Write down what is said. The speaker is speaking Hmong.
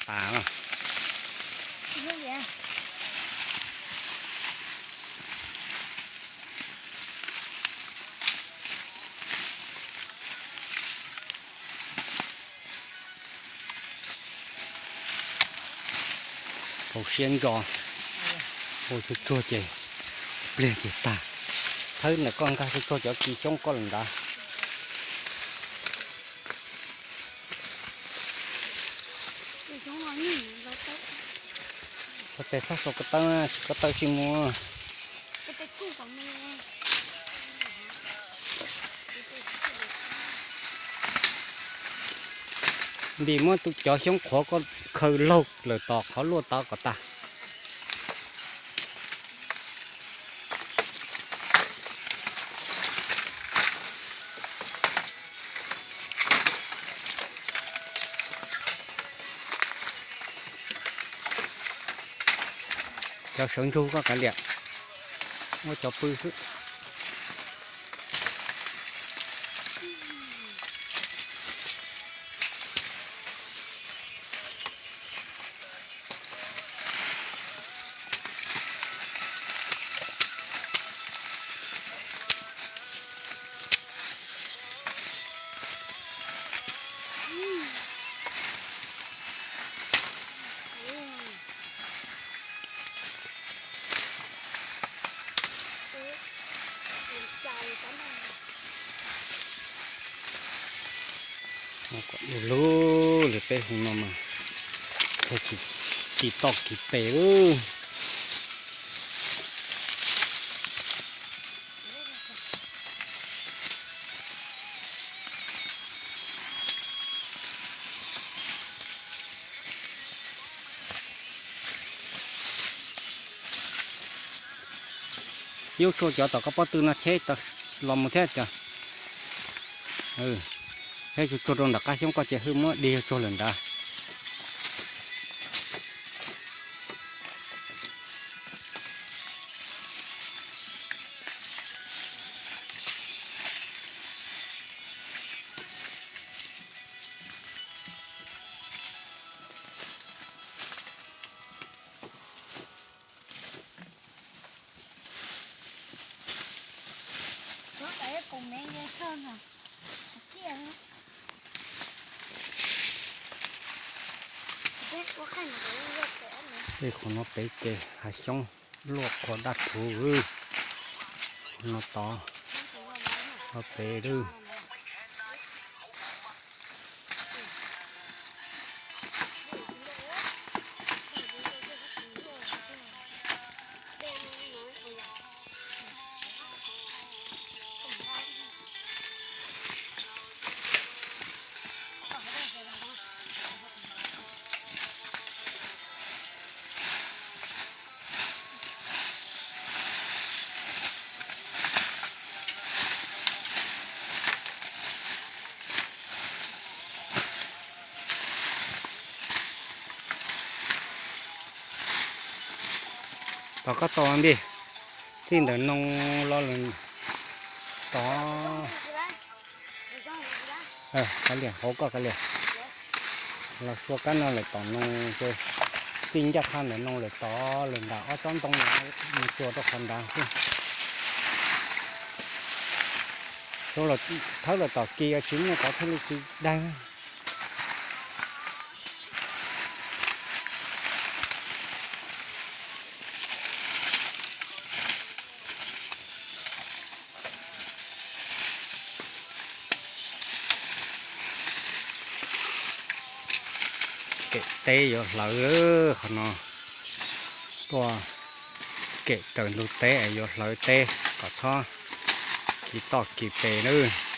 tas. Hauv siab ntso, ua tsuag tsuag ces pliag ces tag. Thawb ntawm koj nkag tsuag tsuag cov kis xyoob koj lawm ntawd. Tes txhob sau ko taw, tsis ko taw tsis mus. Ntim muab cov xyoob qhuav koj khaws laug lawm tos qhov luaj tod kom tag. Cov sawv ntsug koj kav liam, muab cov pw xwb. Lub lub peb hu no mas kis toj kis pes lub. Yub tshuaj cov tom koj pob tw no cheb los mus thiab cov. Thiab tsuag tsuag rau nram qab xyoob koj ces hwj muab dig tsuag lawm ntawd. Tej qhov no pem ces hav xyoob luaj qhuav daj rhuv. No tod, no pem lawm. Tod koj tau nti, txij ntawm no los lawm tod. Kav liam hauv koj kav liam. Los sua kab no lawm tom no, txij ncaj qha ntawm no lawm tod lawm nram ob tsob ntoo mus tsuas rau qhov ntawd xwb. Thawb los tom kis tsis muaj cov thiaj li tsis daig. Kem teb yuav hlawv qhov no, tuaj kem raws ntug teb es yuav hlawv teb kom txhob kis toj kis pes nawb.